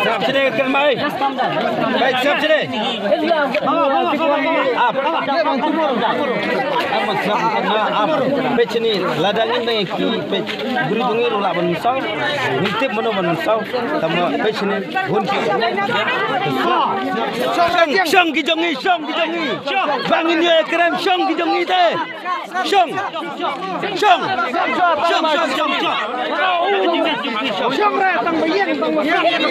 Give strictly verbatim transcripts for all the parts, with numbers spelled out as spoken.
Sap sini kan mai. Baik, sap sini. Ap. Ap. Peit sini, lada ngin dang ki peit bri jong ngi ruh lah ban saw. Ngin tip mano ban saw. Tama peit sini, hun ki. Shong, shong ki jong ngi, shong ki jong ngi. Ba ngin ïa kren, shong ki jong ngi te. Shong. Shong. Shong, shong, shong, shong. Shong ra tang ba ïeng, tang ba ïeng.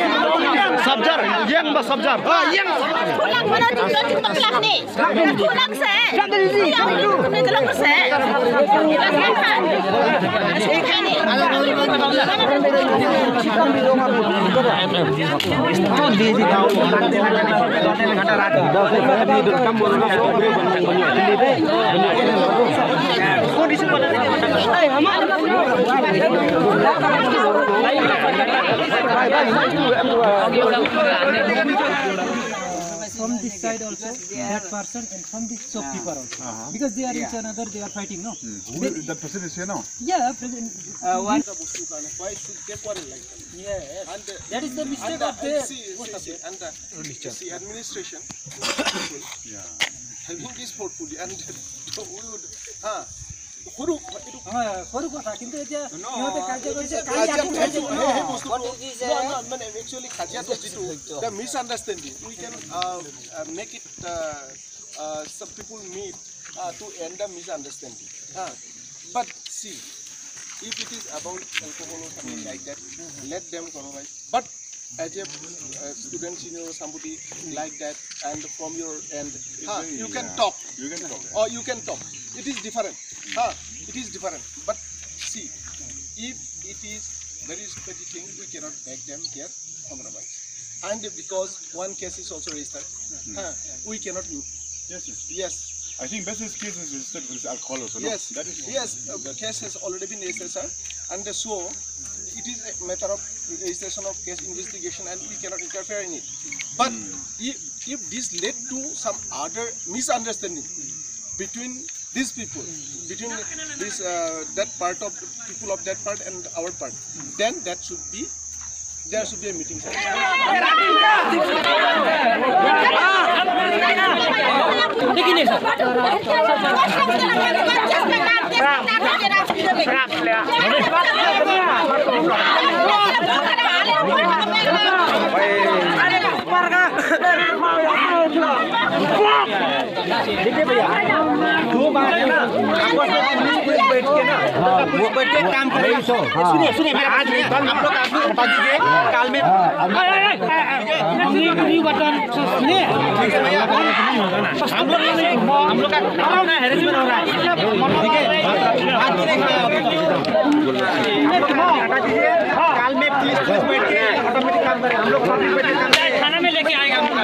Sabjar, ïeng ba sabjar. Ah, ïeng. Pulang mana tu, tu, tu, tu, ni. Pulang se. Pulang se. From this side also, that person, and from this shopkeeper also. Because they are each another, they are fighting, no? Who, that person is here now? Yeah, present. Why should they quarrel like that? Yes. And, uh, that is the mistake of the, see, see, see, and the, see, administration, having this portfolio, and we would, huh? Khuru, itu, ha, khuru ko tha, kintu eta, no, no, kaja, kaja, kaja, no, no, no, no, actually, kaja to jitu, the misunderstanding. We can, uh, uh, make it, uh, uh, some people meet, uh, to end the misunderstanding. Huh? But see, if it is about alcohol or something like that, let them compromise. But as a, uh, student senior, somebody like that, and from your end, huh, you can talk. You can talk, yeah. Or you can talk. It is different. Huh? It is different. But see, if it is very petty thing, we cannot beg them here compromise. And because one case is also registered, huh, we cannot. Yes, yes. Yes. I think best is case is registered with alcohol also, no? Yes. That is, yes, uh, case has already been registered, sir. And so it is a matter of registration of case investigation, and we cannot interfere in it. But if, if this led to some other misunderstanding between these people, between this, uh, that part of people of that part and our part, then that should be, there should be a meeting. देखिए भैया, दो बार है ना, आपस में पुलिस, पुलिस बैठ के ना, पुलिस बैठ के काम करेगा। सुनिए, सुनिए, मेरे बात सुनिए। आप लोग अभी हटा दीजिए, काल में। ठीक है भैया, हम लोग, हम लोग का अपना harassment हो रहा है। ठीक है, हाथ नहीं रखना है। आप लोग हटा दीजिए, काल में पुलिस, पुलिस बैठ के ऑटोमेटिक काम करेगा। हम लोग पब्लिक बैठ के काम करेंगे। थाना में लेके आएगा हम लोग।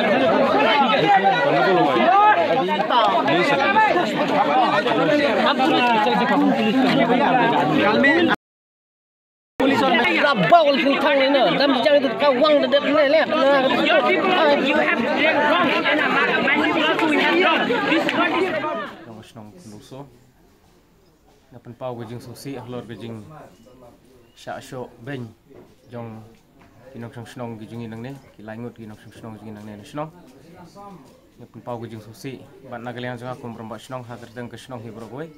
हम पुलिस, हम पुलिस, काल में पुलिस और पूरा बाउल खिन खांग लेना, दम जंग तो का वांग दे दे ले ले। Nong shnong Khnurso. Nga pynpaw ka jingsngewsih halor ka jingshah shoh beiñ jong ki nongshong shnong ki jong ngi nangne, ki lai ngut ki nongshong shnong jong ngi nangne na shnong. Nga pynpaw ka jingsngewsih bad na ka liang jong nga kum rangbah shnong ha ka kyrteng ka shnong hi baroh kawei,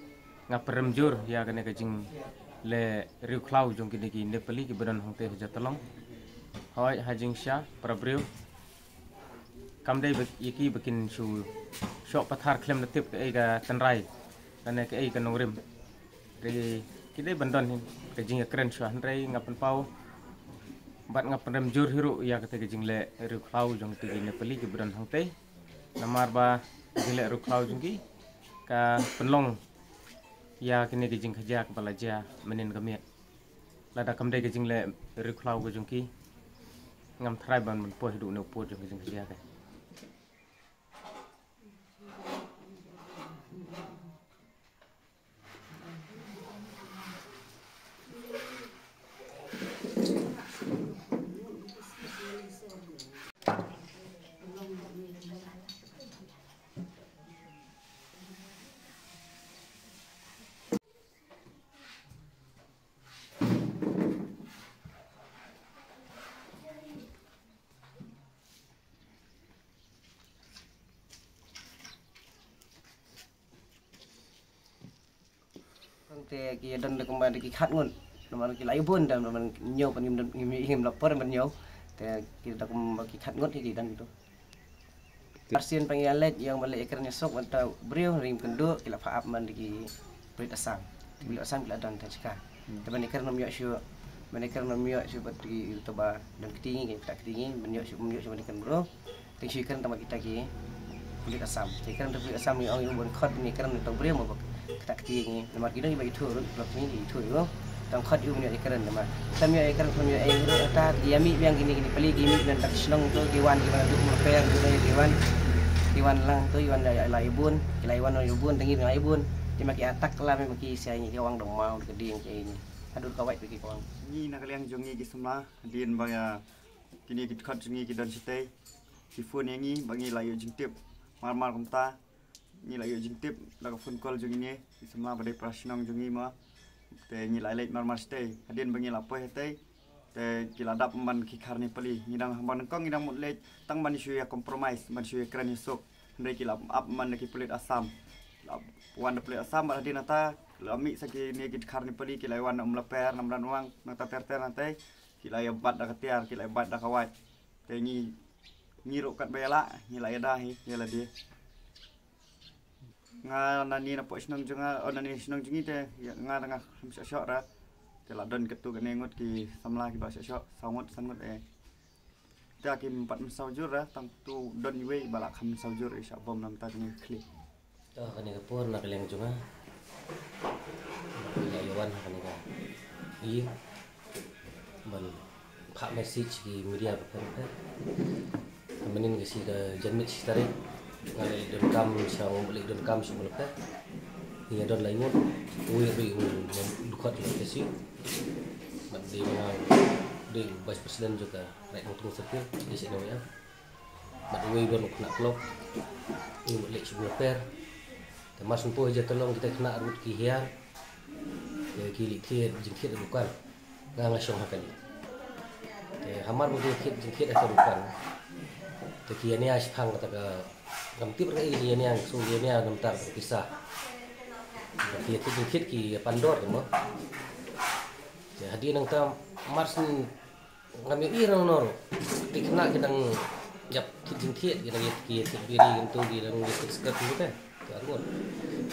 nga pynrem jur ïa kane ka jingleh riewkhlaw jong kine ki Nepali kiba don hangtei ha Jatalong. Hooid, ha jingshisha para briew kam dei ba ïa ki ba kin shu shoh pathar khlem da tip kaei ka tynrai lane kaei ka nongrim. Te ki dei ban don hi ka jingïakren shuwa, hynrei nga pynpaw bad nga pynrem jur hi ruh ïa kata ka jingleh riewkhlaw jong kine ki Nepali kiba don hangtei. Namar ba ka jingleh riewkhlaw jong ki ka pynlong ïa kine ki jingkhajia kaba la jia mynnin ka miet. Lada kam dei ka jingleh riewkhlaw ka jong ki, ngam tharai ban poi haduh ne u pud jong ka jingkhajia ka. Te ki don da kumba da ki khat ngut. Namar ki la ïa bun da namar ñiew pat ngim don, ngim, ngim la por ban ñiew. Te ki da kumba ki khat ngut ki don tu. Arsien pa ngi ïa leit, ïa ban leit ïakren ïasuk bad uta u briew, ring kynduh ki la phah ap man da ki pulit Assam. Ki pulit Assam ki la don ta shika. Te ban ïakren ym ïoh shuh, ban ïakren ym ïoh shuh bad ki uta ba don kti ngi, ki ta kti ngi, ban ïoh shuh, ym ïoh shuh ban ïakren bro. Te shu ïakren tang bad kita ki pulit Assam. Te ïakren tang pulit Assam ngi ong ïa u ban khot ngi ïakren tang briew mo bad kita kti ngi. Namar ki dang ïa ba ithuh ruh, block ngi ithuh ïa u. Tang khot ïa u ban ïa ïakren namar. Tam ïa ïakren tam ïa ïa ruh ta ki ïa mih biang kine kine pali ki mih biang ta shnong tu ki wan ki wan tu umla per tu ki wan. Ki wan lang tu ki wan la ïa bun, ki la ïa wan ïa bun, tangi la ïa bun. Ki ma ki atak la me ma ki sia ngi ki wang dong mau ki ding ki ngi. Hadur ka wait ki wang. Ngi na ka liang jong ngi ki samla, dien ba ïa kine ki khot jong ngi ki don shatei. Ki phone ïa ngi ba ngi la ïoh jingtip. Mar mar kumta. Ngi la ïoh jingtip da ka phone call jong ngi ne, ki samla ba dei para shnong jong ngi ma. Te ngi la leit mar mar shatei, hadien ba ngi la poi hatei. Te ki la dap man ki khar Nepali, ngi dang hamba nyngkong ngi dang mut leit tang ban shu ïa compromise, ban shu ïa kren ïasuk. Hynrei ki la ap man da ki pulit Assam. La wan da pulit Assam bad hadien nangta la mih sa kine ki khar Nepali ki la wan na Umlaper, Namdanwang, nangta ter ter nangta ki la ïa bat da ka tiar, ki la ïa bat da ka wait. Te ngi ngi ruh katba ïa lah ngi la ïada hi ïa lade. Nga nani na pok shnong jong nga, oh nani shnong jong ngi te, ïa nga da nga kham shah shoh ra. Te la don katto katne ngut ki samla kiba shah shoh, saw ngut san ngut eh. Te kim pat mynsaw jur ra, tang tu don iwei ba la kham mynsaw jur eh, shah bom namar ta kane ka khlieh. To kane ka por na ka liang jong nga. Nga ïa wan ha kane ka ïing ban phah message ki media bapher bapher. Mynnin ka shi ka janmiet shi tarik nga leit donkam sha, nga leit donkam sha Umlaper. Ngi ïa don lai ngut, uwei ruh u dkhot jong ka KSU. Bad dei nga dei u vice president jong ka Raid Nongthymmai Circle, dei sha Nongïalam. Bad uwei u don u khynnah club, u leit sha Umlaper. Te mar shu poi ha Jatalong kita khynnah ruh ki hiar. Te ki leit thied jingthied ha dukan. Nga nga shong ha kali. Te hamar ba ki thied jingthied ha ka dukan. Te ki ïania shaphang kata ka, ngam tip re ki ïania, so ki ïania namar ka pisa. Ki thied jingthied ki pan dor mo. Te hadien nangta mar shu Ngam ïohi rang nor. Ki khynnah ki dang ïap thied jingthied, ki dang ïap ki thied biri, ki tu ki dang ïap thied skirt ki te. Ki arngut.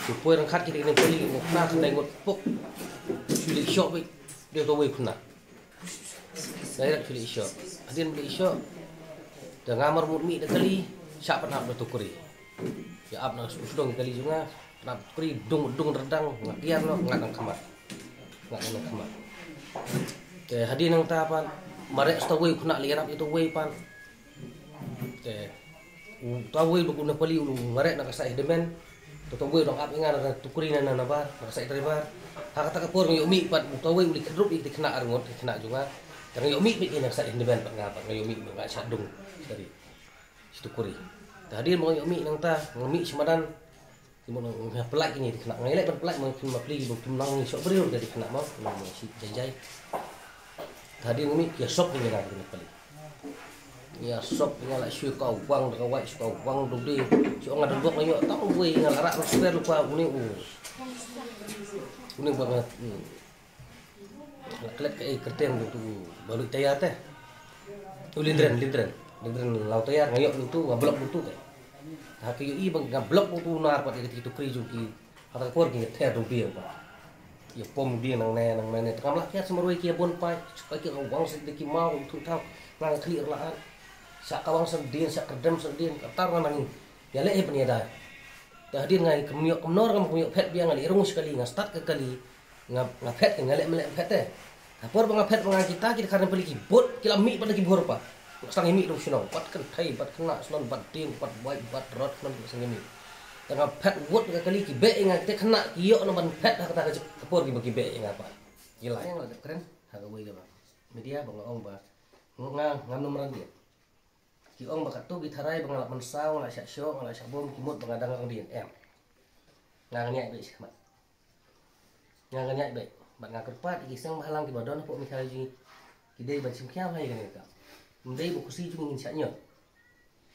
Ki poi rang khat ki dang poi ki khynnah ki dang ngut puk. Shu leit shoh beit. Dei uta uwei u khynnah. Direct shu leit shoh. Hadien leit shoh. Te nga mar mut mih da kali, shah pan ap da tukri. Ïa ap na sdang kali jong nga. Nap kri dung dung derdang nga kiar noh nga dang khmat. Nga dang khmat. Te hadien nangta pat mareh sa uwei u khynnah leit ïarap ïa uta uwei pat. Te uta uwei u duk u Nepali u mareh na ka side hynmen. Uta uwei u dang ap ïa nga na ka tukri na na bar na ka side driver. Ha kata ka por nga ïoh mih pat uta uwei u leit khyndrup ïa ki khynnah arngut ki khynnah jong nga. Te nga ïoh mih mih na ka side hynmen pat nga pat nga ïoh mih nga shah dung. Sorry. Shi tukri. Te hadien ba nga ïoh mih nangta nga mih shi madan. Ki mut nga pynlait kine ki khynnah, nga ïaleh ban pynlait ma ki ma pli ki ba kim nang ngi shoh briew da ki khynnah ma, ma shi jai jai. Te hadien nga mih ki ïa sop ïa nga ki ma pli. Ïa sop ïa nga la shu ka wang da ka wait shu ka wang da u dei. Shu ong nga da bok nga ïoh tang uwei nga la rah ruh sper lypa une u. Une ba nga, hmm. La klet ka ei kyrteng tu ba luid tayar te. U Lindren, Lindren. Lindren law tayar nga ïoh tu nga block tu te. Ha ka ïohi ba nga block tu nar pat ïa ki tukri jong ki. Kata ka por ki ther tu biang pat. Ïa pom biang nang ne nang ne. Te kam lah kiar sa marwei ki ïa bun pai. Ka ki ka wang sa da ki maw tu thaw. Nang khlieh la an. Sa ka wang sa dien sa kerdem sa dien. Ka tar nang ïa leh ïa pynïadai. Te hadien nga kum ïoh kumno ruh ngam kum ïoh phet biang nga leh rung shi kali nga start ka kali. Nga, nga phet, nga leh, leh phet te. Ha por ba nga phet ba nga kita ki dkhar Nepali ki bud ki la mih pat da ki bhur pat. Nga sdang ïa mih da u shnong, bad kynthei, bad khynnah shnong, bad ding, bad wait, bad rot shnong, nga sdang ïa mih. Te nga phet wut ka kali ki beh ïa nga te khynnah ki ïoh na ban phet ha kata ka por kiba ki beh ïa nga pat. Ki la ïa nga la dep kren ha kawei kaba media ba nga ong ba nga ngam nym ran dien. Ki ong ba katto ki tharai ba nga la mynsaw, nga la shah shoh, nga la shah bom, ki mut ba nga dang rang dien em. Nga ngniah beit shakhmat. Nga ngniah beit. Bad nga kyrpad ïa ki seng bhalang kiba don hapoh Meghalaya jong ngi. Ki dei ban shim khia bha ïa kane ka kam. Ym dei ba khusi jong ngi ngin shah ñiot.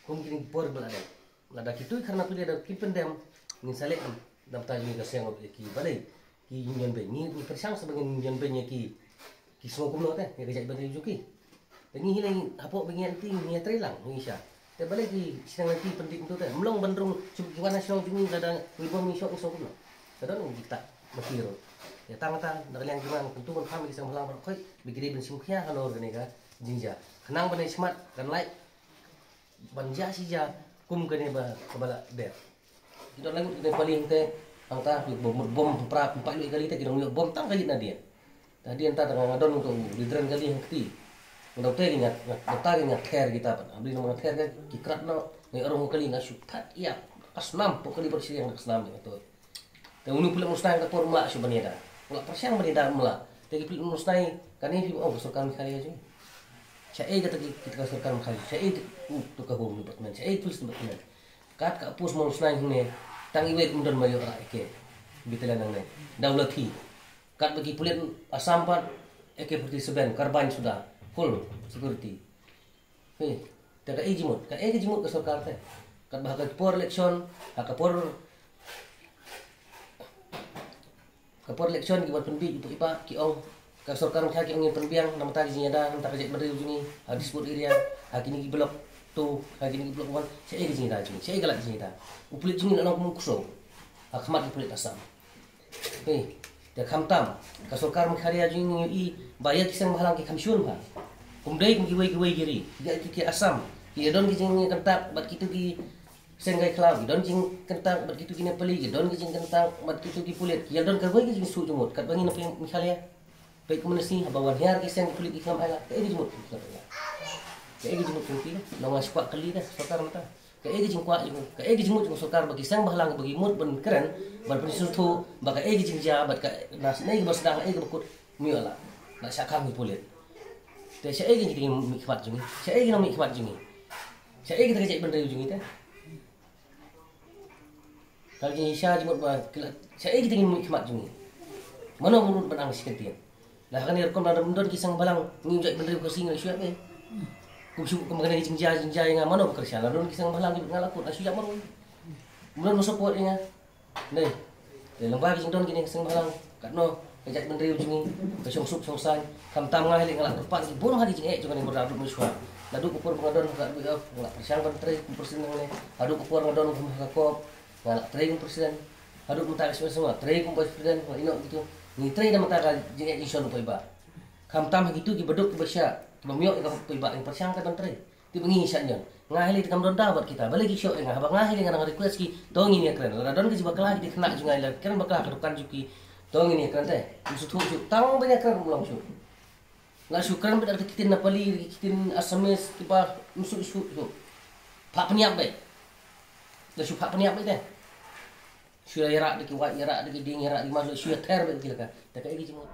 Kum kine ki por ba la dei. Lada kito ki kharna pule da ki pyndem ngin sa leh namta jong ngi ka seng ki balei. Ki Union Bank, ngi, ngi pyrshang sa ba ngin Union Bank ïa ki, ki sngew kumno te, ïa ka jaitbynriew jong ki. Te ngi hi lei hapoh ba ngi ïa, ngi ïa trei lang, ngi sha. Te balei ki shnong lei ki pyndit kumto te, ym long ban rung shu ki wan na shnong jong ngi, lada ngi bom ngi shoh ngi sngew kumno. Te don ngi tak mati ruh. Ïa tang ta, na ka liang jong nga, kyntu ban pham ïa ki seng bhalang baroh khoit, ba ki dei ban shim khia halor kane ka jingjia. Khnang ban ïa shmat, kan lait ban jia shi jia kum kane ba, kaba la dep. Ki don lang kine pali hangte, hangta ki bom, bom pra, pynpait luid kali te, ki dang ïoh bom tang kali nadien. Nadien ta, nga don to, ridren kali hangti. Nga dau te ki nga, nga ta ki nga ther kita pat. Abli nga ther ka, ki krat no, nga rung kali nga shu that ïa ka snam, pok kali pat shi nga ka snam ïa to. Te uni pulit Musnai ka por mla shu ban ïada. Mla pyrshang ban ïada mla. Te ki pulit Musnai kane phi ong ka sorkar Meghalaya jong. Shaei kata ki, kita ka sorkar Meghalaya. Shaei tu, tu ka home department. Shaei police department. Kat ka pus Musnai hangne. Tang iwei kum don ma ïoh rah eke. Bitalan hangne. Daw la thi. Kat ba ki pulit Assam pat A K forty-seven, carbine suda. Full security. Hei, te kaei jingmut, kaei ka jingmut ka sorkar te. Katba ha ka por election, ha ka por, ka por election ki wan pynbit ïa u paidbah ki ong, ka sorkar mynta ki ong ngin pynbiang, namar ta ka jingïada, namar ta ka jaitbynriew jong ngi, ha dispute area, ha kine ki block two, ha kine ki block one, shaei ka jingïada jong ngi, shaei ka lad jingïada. U pulit jong ngi la long kum u ksew ha khmat ki pulit Assam. Hei, te khamtam ka sorkar Meghalaya jong ngi ïohi ba ïa ki seng bhalang ki kham shun bha. Kum dei kum kiwei kiwei ki ri, ïa ki, ki Assam, ki don ki jingkyntak bad kitu ki seng kai khlaw, ki don jingkyntak bad kitu ki Nepali, ki don ki jingkyntak bad kitu ki pulit, ki don kawei ki jingsuh jingmut katba ngi na Meghalaya. Peit kumne shi haba wan hiar ki seng ki pulit ki khlem ai lad, kaei ka jingmut ki khlem ai lad. Kaei ka jingmut ki, nong nga shu kwah kylli da sorkar mynta. Kaei ka jingkwah jong, kaei ka jingmut jong sorkar ba ki seng bhalang ba ki mut ban kren, ban pynsngewthuh ba kaei ka jingjia bad ka na snei kaba sdang, ei kaba kut, ym ïoh lad. Na shah khang ki pulit. Te shaei ka jingmih khmat jong ngi, shaei ka nongmih khmat jong ngi. Shaei kata ka jaitbynriew jong ngi te. Ka jingshisha jingmut ba ki la, shaei kita ki mih khmat jong ngi. Mano ba mut ban ang shi kyntien. La ha kane rukom lada ym don ki seng bhalang, ngi u jaitbynriew Khasi ngi shu ïap eh. Kum shu kum kane ka jingjia, jingjia ïa nga, mano ba kyrshan, la don ki seng bhalang ki bad nga la kut, nga shu ïap marwei. Ym don ba support ïa nga. Dei. Te lyngba ki jingdon kine ki seng bhalang, katno ka jaitbynriew jong ngi ka shong suk shong saiñ. Khamtam nga hi leh nga la kyrpad ïa ki bun ha ki jingeh jong kane ka border haduh mynshuwa. Naduh ka por ba nga don ha ka R B F nga la pyrshang ban trei kum president hangne. Haduh ka por nga don kum ha ka COP nga la trei kum president. Haduh mynta ka shuwa shuwa nga trei kum vice president, nga ïehnoh kito. Ngi trei da mynta ka jingeh jingshon u paidbah. Khamtam ha kito kiba duk kiba shah, kiba ym ïoh ïa ka paidbah, ngi pyrshang ka ban trei. Te ba ngi shah ñion. Nga hi lei te kam don daw bad kita. Balei ki shoh ïa nga, haba nga hi lei nga nang request ki, to ngin ïa kren. Lada don ki jingbakla ki dei khynnah jong nga, ïa kren bakla ka dukan jong ki, to ngin ïa kren te. Ym sngewthuh shuh, tang ban ïa kren ym long shuh. Nga shu kren beit da ki ktien Nepali, da ki ktien Assamese, kiba ym sngewthuh shuh. Phah pynïap beit. Nga shu phah pynïap beit te. Shu ïarap da ki wait, ïarap da ki dieng, ïarap da ki mar, shu ïather beit ki laka. Te kaei ka jingmut.